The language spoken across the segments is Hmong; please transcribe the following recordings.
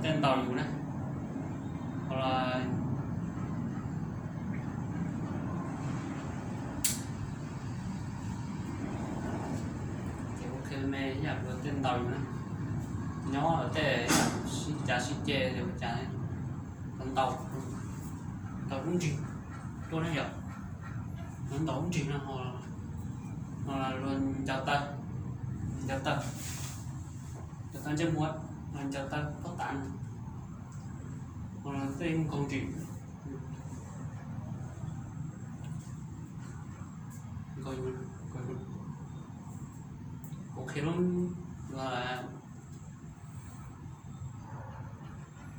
Tej ntaus yus na, ho los ces ua qhia me ib yam luag tej ntaus yus na, nyob los tej sib cav sib ceg ua cas, ntaus, ntaus lub nrig tuaj ne yom, ntaus lub nrig no, ho luag ncaws taw, ncaws taw, ncaws taw ntsej muag, luag ncaws taw pob tav no, ho tej nkaug nrim, kuv qhia lub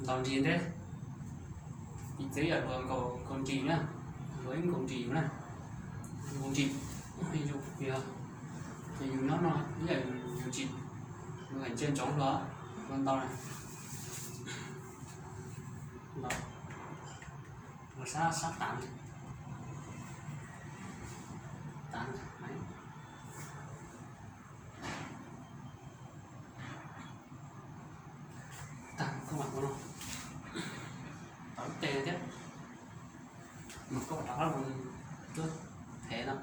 ntaus nrig ntej, piv txwv yam luag nkaus nkaus nrig na, luag ib nkaus nrig yus na, nkaus nrig, yus, ces yus nyob no ib yam yus nrig, luag ntsia ntsoov luag, luag ntaus na, ntaus, luag sab sab tav, tav, tag koj mam ua no, tau lub tes thiab, mas koj rov qab mus tuaj thev no,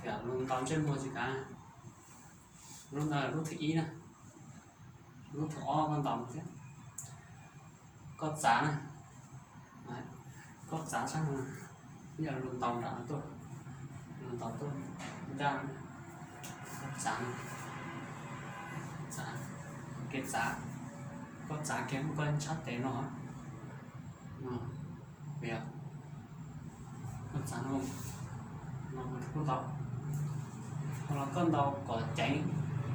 thiab luag ntaus ntsej muag tsis kav, lub ntawd lub thib ib na, lub thib ob koj ntaus thiab, koj txav na, koj txav sab no, ib yam luag ntaus nram no tuaj, luag ntaus tuaj ncaj, koj txav, txav, kev txav, koj txav kiag muaj koj tshab tes no, no, yog koj txav no, no kuj tau, los koj ntaus kom ceev,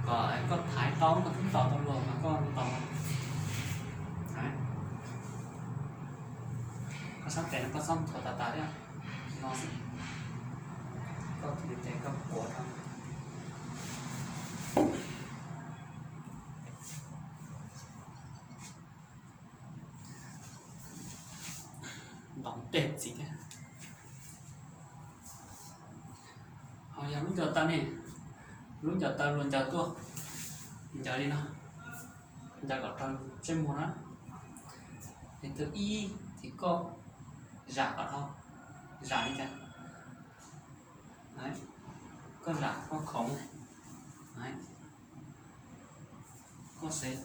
kom koj thaiv tau koj twb ntaus tau luag mas koj ntaus, koj sab tes no koj txhob nthuav tas tas thiab, no xwb, koj tus tes koj puav rau. Ntaus tej txiv thiab. Ho yog lub ncaws taw ne, lub ncaws taw luag ncaws tuaj, ncaws li no, ncaws kom raug ntsej muag na, ces tus ib ces koj zam kom dhau, zam li cas, koj zam koj khoov, koj xav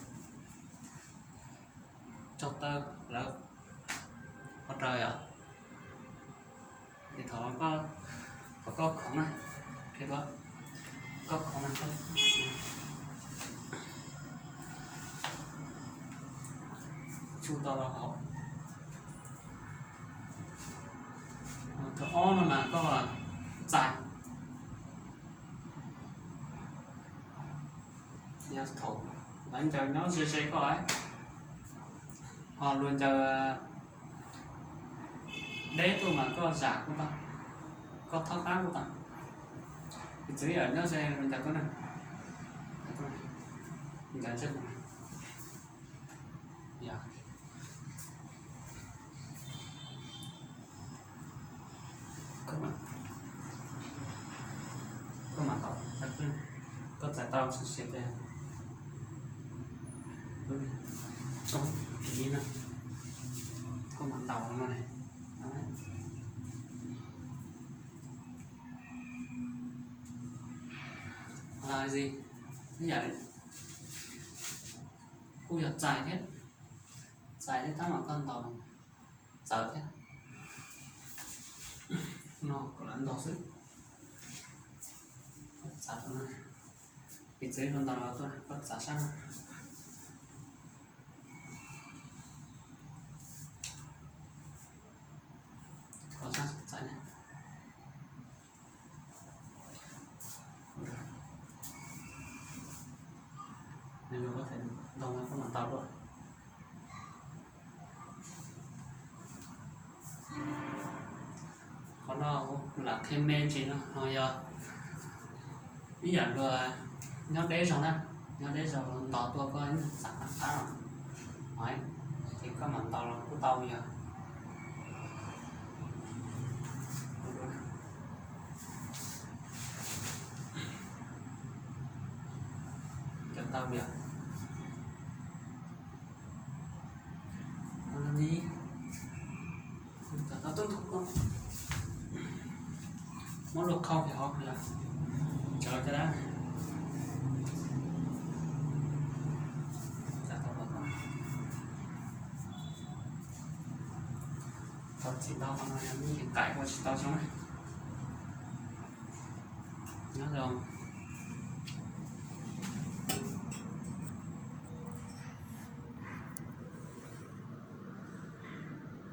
tso taw lawv qhov raws yom, ces thaum koj, koj khoov na, koj khoov na, tsu tau rau hauv. Tus ob no mas koj txais, yog thaum lawv ncaws nyob ze ze koj, ho luag ncaws deb tuaj mas koj zam kuj tau, koj thaub qab kuj tau, piv txwv yam nyob ze luag ncaws tuaj na, ncaws ntsej muag, yog koj mam tau, koj txais tau xwb tes, tso kiv na, koj mam ntaus no ne. Ib yam li kuj yog txais thiab, txais thiab tab mas koj ntaus txawv thiab, no kom lawv ntaus xwb. Txav no, piv txwv luag ntaus los tuaj koj txav sab no, koj sab txav na. Nws yuav koj them ntoo koj mam tau luaj. Qhov no lam qhia me ntsis no, no yog ib yam luag nyob deb zog na, nyob deb zog luag ntaus tuaj koj txav qab qab los, ces koj mam ntaus los kuj tau yog. Cov Tau yom. Li, tau tub, muab lub khau pem hauv yom. Tsaws cov dab. Tau txiv ntau no yog me nqaim ua tsis tau xyoo na. Nyob zoo.